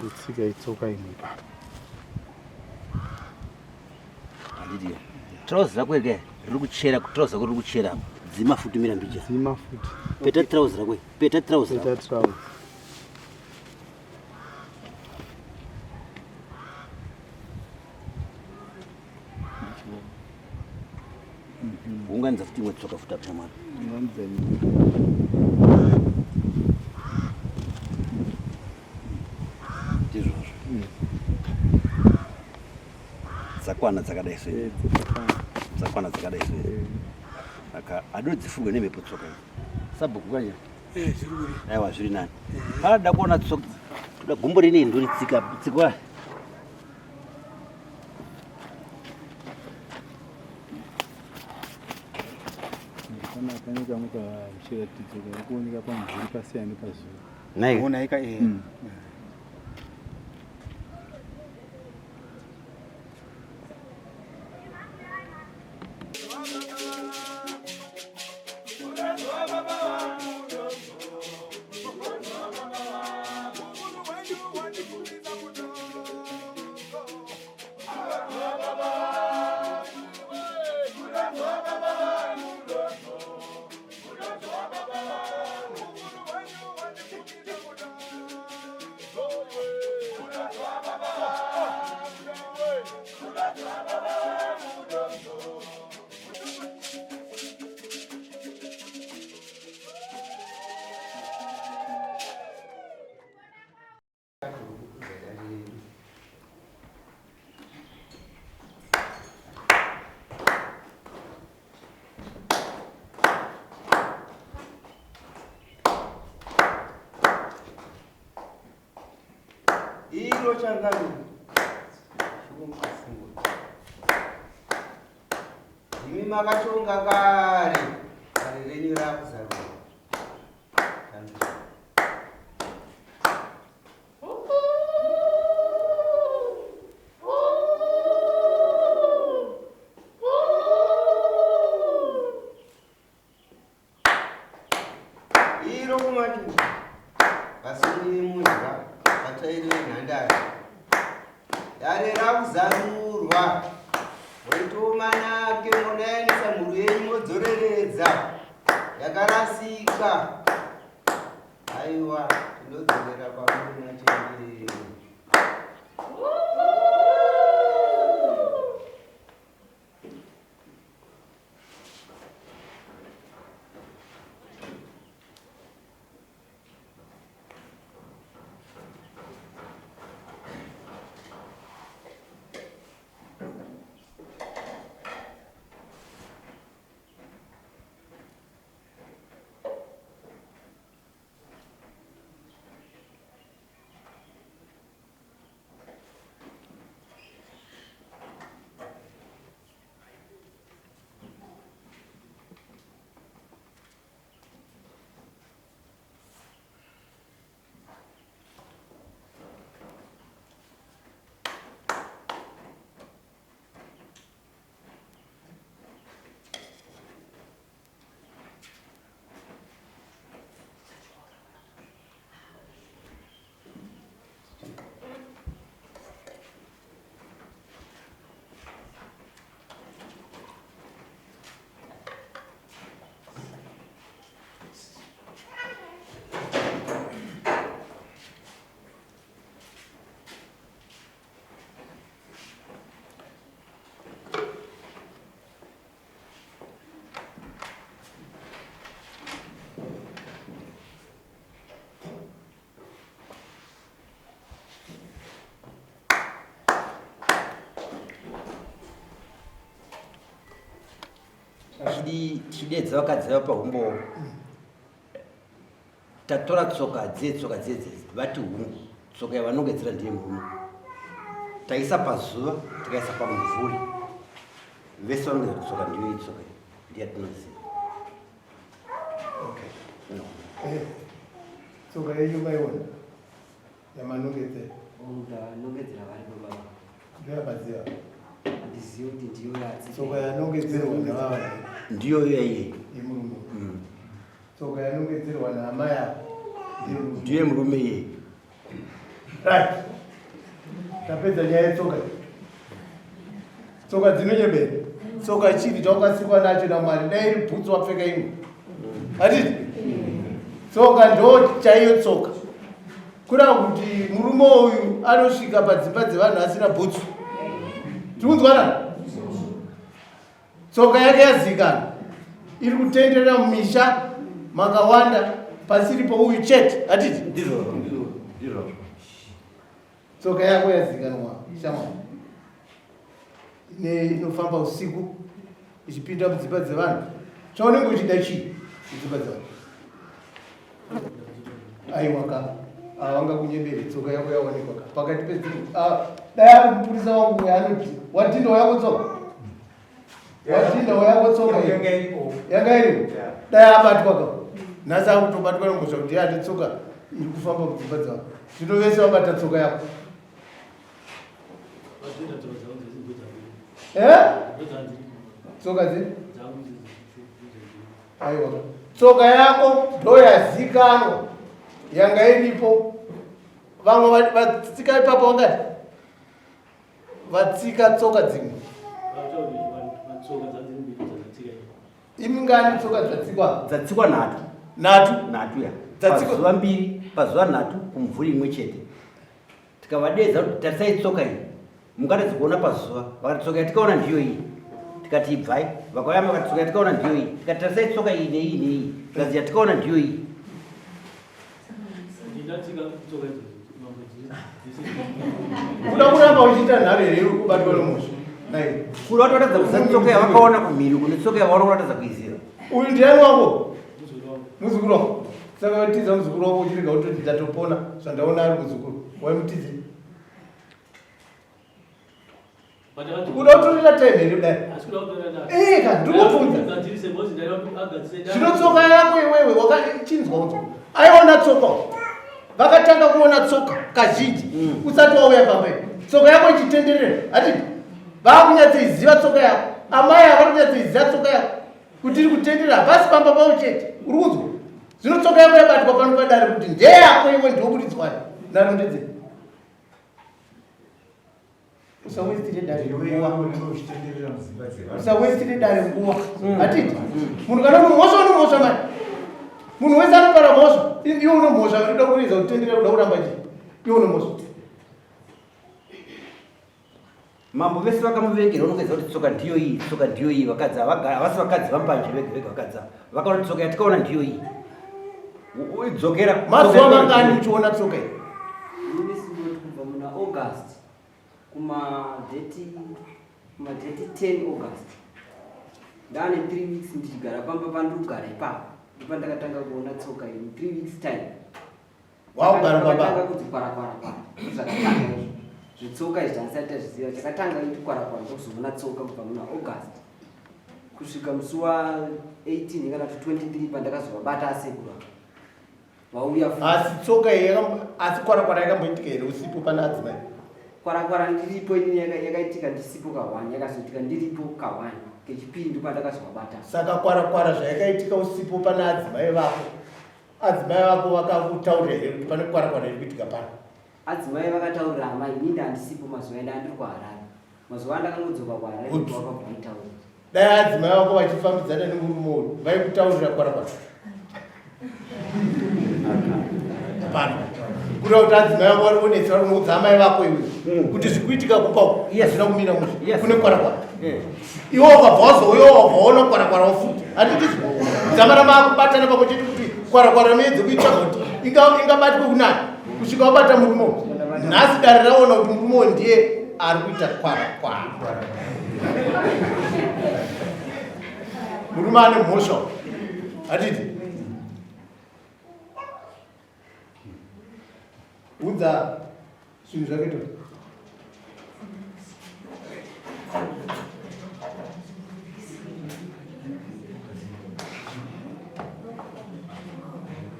Itsika itsoka imwe ipapa. Handiti trouser rako iri riri kuchera trouser rako riri kuchera apo. Dzima futi mira mbija. Dzima futi. Peta trouser rako. Peta trouser. Peta trouser. Unganidza futi imwe tsoka futi apa mwana. Unganidza Ndizvozvo. Dzakwana dzakadai so. Eh, dzakwana. Dzakwana dzakadai so. Eh. Saka adodzifurwe nemhepo tsoka iyi. Sabhuku kanya. Eh, zviri kuri. Aiwa zviri nani. Pana kuona tsoka. Toda gumbo rinei ndoritsika tsikwa. Pana pane kamwe kachiratidzo kari kuoneka pamvuri pasiyana nepazuva. Nhai. Onaika eh. Iro changamire shungu imi makatonga kare kare renyu rakuzarura Changamire. Iro kumati vasungi vemudya vatsvairi venhandare dare rakuzarurwa moitomanake monayanisa mhuru yenyu modzoreredza yakarasika aiwa tinodzorera kwamuri machembere. Tichidedza vakadzi vapa humbowo tatora tsoka dziye tsoka dziye dziye vati hungu tsoka yavanongedzera ndiye murume taisa pazuva tikaisa pamumvuri vese vanongedzera tsoka ndiyo itsoka ndiye yatinoziva. Okay. No. Eh, tsoka yenyu maiona yamanongedzera. Ndanongedzera vari baba. Ndoyamaziva. Handizivi kuti ndiyo yatsi. Tsoka yanongedzerwa navava Ndiyo iyoyi. yemurume. Tsoka yanongedzerwa naamai ava ndiye murume. Ndiye murume iye. Right. Tapedza nyaya yetsoka. Tsoka dzinonyebera. Tsoka chiri chawakasikwa nacho naMwari. Dai iri bhutsu wapfeka imwe. Hatiti? Tsoka ndo chaiyo tsoka. Kureva kuti murume uyu anosvika padzimba dzevanhu asina bhutsu. Tikunzwana? Tsoka yake yazikanwa. Iri kutenderera mumisha makawanda pasiripo uyu chete. Hatiti? Ndizvo. Ndizvo. Tsoka yako yazikanwa shamwari. Ine inofamba usiku ichipinda mudzimba dzevanhu. Chaunenge uchida chii mudzimba dzevanhu? Aiwa ka avanga kunyebere tsoka yako yaonekwa ka pakati pedzimwe. Ah, dai ari mupurisa wangu uyo anoti wadhinda yako tsoka. Wadhinda yako tsoka iyi. Yanga iripo. Yanga iripo. Yeah. Dai abatwa ka. Nhasi akutobatwa nemhosva kuti ane tsoka iri kufamba mudzimba dzavo. Zvino vese vabata tsoka yako. Eh? Tsoka dzi? Aiwa. Tsoka yako ndoyazikanwa yanga iripo. Vamwe vatsika ipapo vangati vatsika tsoka dzimwe. Imi ngani tsoka dzatsikwa? Dzatsikwa nhatu. Nhatu? Nhatu ya. Dzatsikwa. Pazuva mbiri, pazuva nhatu kumvuri imwe chete. Tikavadeedza kuti tarisai tsoka iyi. Mungati dzikuona pazuva, vakati tsoka yatikaona ndiyo iyi. Tikati ibvai, vakauya vakati tsoka yatikaona ndiyo iyi. Tikati tarisai tsoka iyi neiyi neiyi. Tikati yatikaona ndiyo iyi. Kuda kuramba uchiita nharo here uri kubatwa nemhosva? Nai. Kuda kutoratidza kuziva tsoka yavakaona kumhiri kune tsoka yavaona kuratidza kuiziva. Uyu ndiani wako? Muzukuru wako. Saka waitiza muzukuru wako uchirega kutoti ndatopona zvandaona ari muzukuru. Waimutize. Kuda kutorera time here kudai? Eh, ka ndikubvunza. Zvino tsoka yako iwewe wakachinzwa unzwa. Aiona tsoka. Vakatanga kuona tsoka kazhinji usati wauya pamba ipo. Tsoka yako ichitenderera. Hatidi. Vakunyatsoiziva tsoka yako. Amai ava kunyatsoiziva tsoka yako. Kuti iri kutenderera hapasi pamba pavo chete. Uri kunzwa? Zvino tsoka yako yabatwa pano padare kuti ndeyako iwe ndokuridzwa narondedzera. Usawestire dare nguva. Usawestire dare nguva. Hatiti. Munhu kana une mhosva une mhosva mani. Munhu wese anopara mhosva. Iwe une mhosva unoda kuridza kutenderera kuda kuramba chii? Iwe une mhosva. Mambo vese vakamuvengera unongedza kuti tsoka ndiyo iyi, tsoka ndiyo iyi vakadzi havasi vakadzi vambanje vega vega vakadzi ava. Vakaona tsoka yatikaona ndiyo iyi. Uidzokera. Mazuva mangani uchiona tsoka iyi? Inini sindoti kubva muna August kuma date kuma date 10 August ndane 3 weeks ndichigara pamba pandiri kugara ipapo ndopandakatanga kuona tsoka iyi 3 weeks time. Wakugara pamba. Ndakatanga kuti kwara kwara kwara zvakatanga izvo zvetsoka izvi handisati tazviziva chakatanga iti kwara kwara ndokuzoona tsoka kubva muna August kusvika musi wa 18 kana kuti 23 pandakazovabata asekuru ava vauya futi. Asi tsoka iyi asi kwara kwara yakamboitika here usipo pana adzimai? Kwara kwara ndiripo inini yakaitika ndisipo kahwani yakazoitika ndiripo kahwani kechipiri ndopandakazovabata. Saka kwara kwara zvayakaitika usipo pana adzimai vako Adzimai vako vakakutaurira here kuti pane kwara kwara iri kuitika pano? Adzimai vakataurira amai, ini handisipo mazuva enda andiri kuHarare. Mazuva andakangodzoka kuHarare Good. vakabva vanditaurira. Dai adzimai vako vachifambidzana nemurume uyu vaikutaurira kwara kwara. Hapana. Kuda kuti adzimai vako vari kunetsa vari kunoudza amai vako iwe kuti zvikuitika kumba uku Yes. hazvina kumira mushe. Yes. Kune kwara kwara. Eh. Iwe ukabva wazouya wabva waona kwara kwara wafuta. Handiti dzamara maakubatana pamwe chete kuti kwara kwara muedze kuitsvaga kuti ingabatwe kunani kusvika wabata murume uyu. Nhasi dare raona kuti murume uyu ndiye ari kuita kwara kwara. Murume ane mhosva. Handiti? Unza zvinhu zvake to.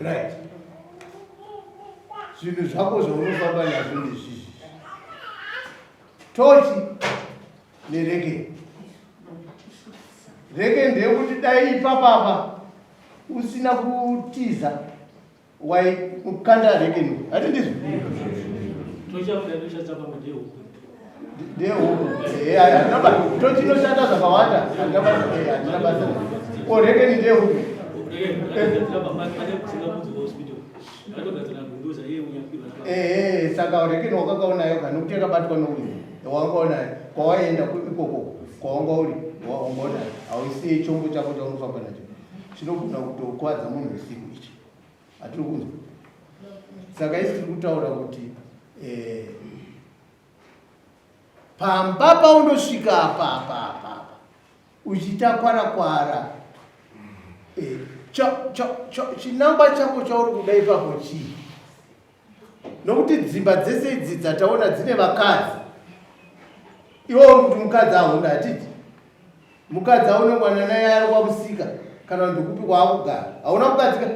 Right. Zvinhu zvako zvaunofamba nazvo ndezvizvi. Tochi nereke. Reke ndeyekuti dai ipapapa usina kutiza waikanda reke nu. Hati ndizvo? Ndehuku. Tochi inoshanda zvakawanda. Handina basa. Ko rekeni ndehuku. Ehe, saka rekeni wakakaonayo ka nokuti yakabatwa nouyu wanga unayo kwawaienda ikoko kwawanga uri wanga unayo hausiye chombo chako chaunofamba nacho chinogona kutokwadza munhu usiku ichi hatiri kunzwa saka isi tiri kutaura kuti eh, pamba paunosvika apa apa apa apa uchiita kwarakwara eh, chinangwa chako chauri kuda ipapo chii nokuti dzimba dzese idzi dzataona dzine vakadzi iwo uri kuti mukadzi ahuna hatiti mukadzi aune mwana naye ari kwamusika kana ndikupi kwaakugara hauna mukadzi ka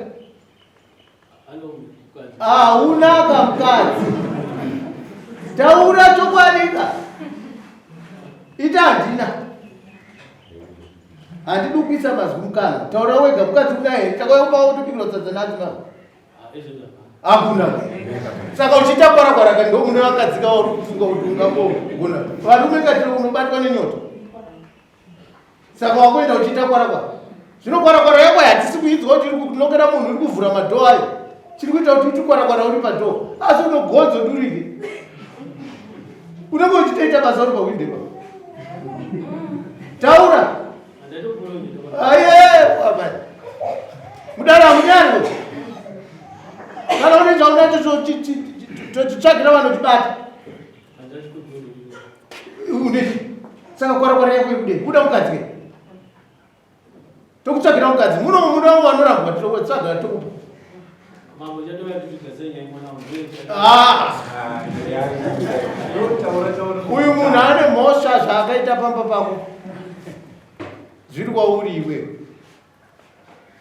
hauna ka mukadzi taura chokwadi ka ita handina handidi kuisa mazwi mukana taura wega mukadzi kuna here takauya kumba kutobikirwa sadza naadzimai hakuna saka uchiita kwarakwara ka ndomune vakadzi ka uri kufunga kuti ungangogona varume katiri unobatwa nenyota saka wakuenda uchiita kwarakwara zvino kwarakwara yako hatisi kuidzwa kuti iri kunokera munhu uri kuvhura madhoo ayo chiri kuita kuti uti kwarakwara uri padhoo asi unogonzo durike unenge uchitoita basa uri pahwinde pa taura aye mudara hamunyarwe kana une chaunacho tochitsvagira vanochibata une saka kwarakwara yako ikude kuda mukadzi ke tokutsvagira mukadzi muno muno vanorambwa tinotsvaga tokupa Ah. uyu munhu ane mhosva zvaakaita pamba pako zviri kwauri iwewe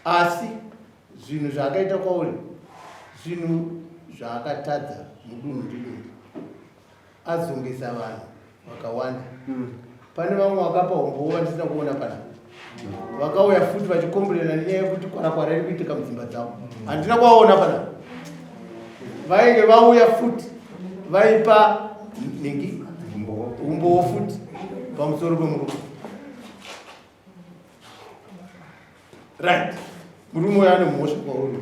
asi zvinhu zvaakaita kwauri zvinhu zvaakatadza mudunhu rinori azongesa vanhu vakawanda hmm. Pane vamwe vakapa umbowo vandisina kuona pana vakauya futi vachikomburena nenyaya yekuti kwarakwara iri kuitika mudzimba dzavo hmm. Handina kuvaona pana vainge vauya futi vaipa nhingi umbowo futi pamusoro pemurume. Right, murume uyo ane mhosva kwauri.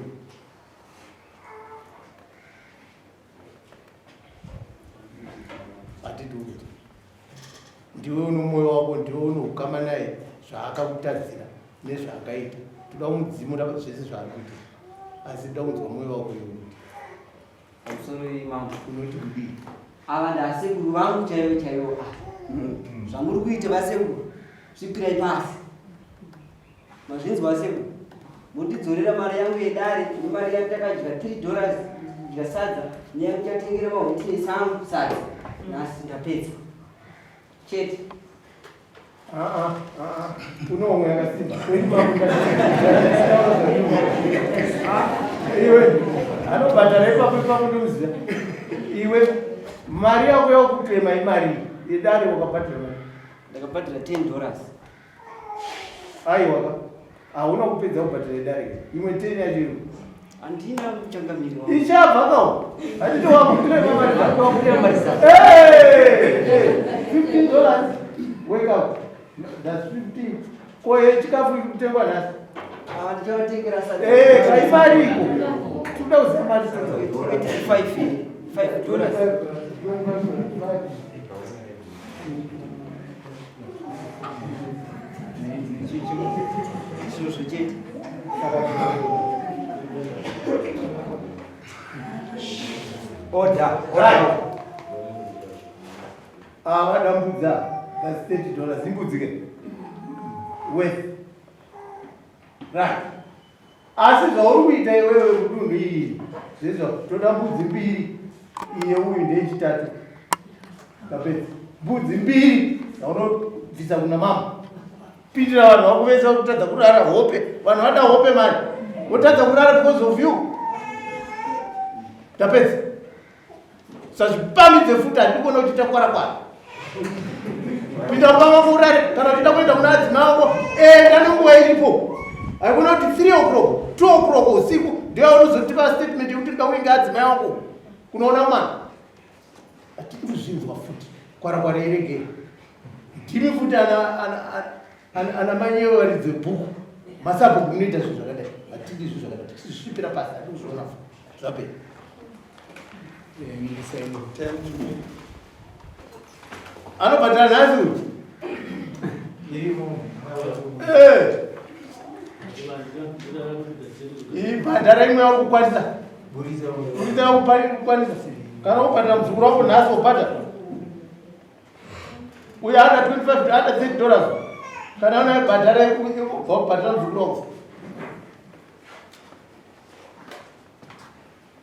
Hatidi kuti ndiwe uno mwoyo wako ndiwe uno ukama naye zvaakakutadzira nezvaakaita toda kumudzimura zvese zvaari kuita asi toda kunzwa mwoyo wako iwe kuti Pamusoro imambo. Unoti kudii? Ava ndasekuru vangu chaivo chaivo ah. Zvamuri kuita vasekuru svipirai pasi. Mazvinzwa vasekuru. Mondidzorera mari yangu yedare nemari yandakadya 3 dollars kudya sadza neyandichatengera mahotesi angu sadza. Nhasi ndapedza. Chete. Ah, ah, ah, unoomwe yakasimba iwe anobhadhara ipapo ipapo ndomuziva iwe mari yako yakuklema imari yedare wakabhadhara mari ndakabhadhara 10 dollars aiwa ka hauna kupedza kubhadhara yedare imwe 10 yacho iri handina muchangamiri wangu ichabva kawo handiti wakuklema mari Wakuklema mari zako. 15 dollars wake up that's 15 ko yechikafu iri kutengwa nhasi Ah, ndichavatengera sadza. Eh, kaimariko tinoda kuziva mari sadza 5 5 dollars Izvozvo chete. Order. Right. Ah, vadambudza that's 30 dollars imbudzi ke worth right asi zvauri kuita iwewe kudunhu iyi zvezvo toda mbudzi mbiri iye uyu ndeyechitatu tapedza mbudzi mbiri dzaunobvisa kuna mama pindira vanhu vako vese vakutadza kurara hope vanhu vada hope mani votadza kurara because of you tapedza sazvipamidze futi handikuona uchiita kwara kwara pinda mumba mako urare kana uchida kuenda kuna adzimai ako enda nenguva iripo haikona kuti 3 o'clock 2 o'clock usiku ndiyo unozotipa statement yekuti ndida kuinga adzimai ako kunoona mwana. kuzvinzwa futi. Kwarakwara iregei. Ndimi futi ana ana ana ana manyewe varidzi vebhuku. Masabhuku munoita zvinhu zvakadai. Hatidi zvinhu zvakadai. Tisvipira pasi hatidi kuzviona futi. Zvapera. Anobhadhara nhasi uyu. Eh. Ibhadhara imwe yauri kukwanisa. Buritsa kukwanisa. Kana ubhadhara muzukuru wako nhasi wobhadhara. Uyo ana 25 ana 30 dollars. Kana unaye bhadhara ubva ubhadhara muzukuru wako.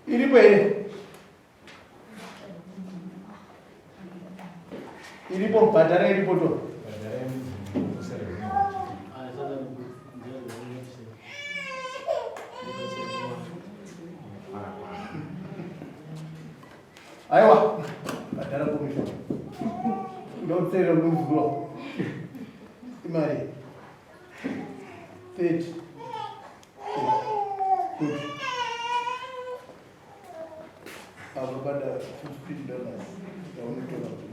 Iripo here? Iripo bhadhara iripo to. Aiwa, bhadhara commission. Unotsera muzukuru wako. Imari. 30. Good. Apa pada 15 dollars yaunotora kuti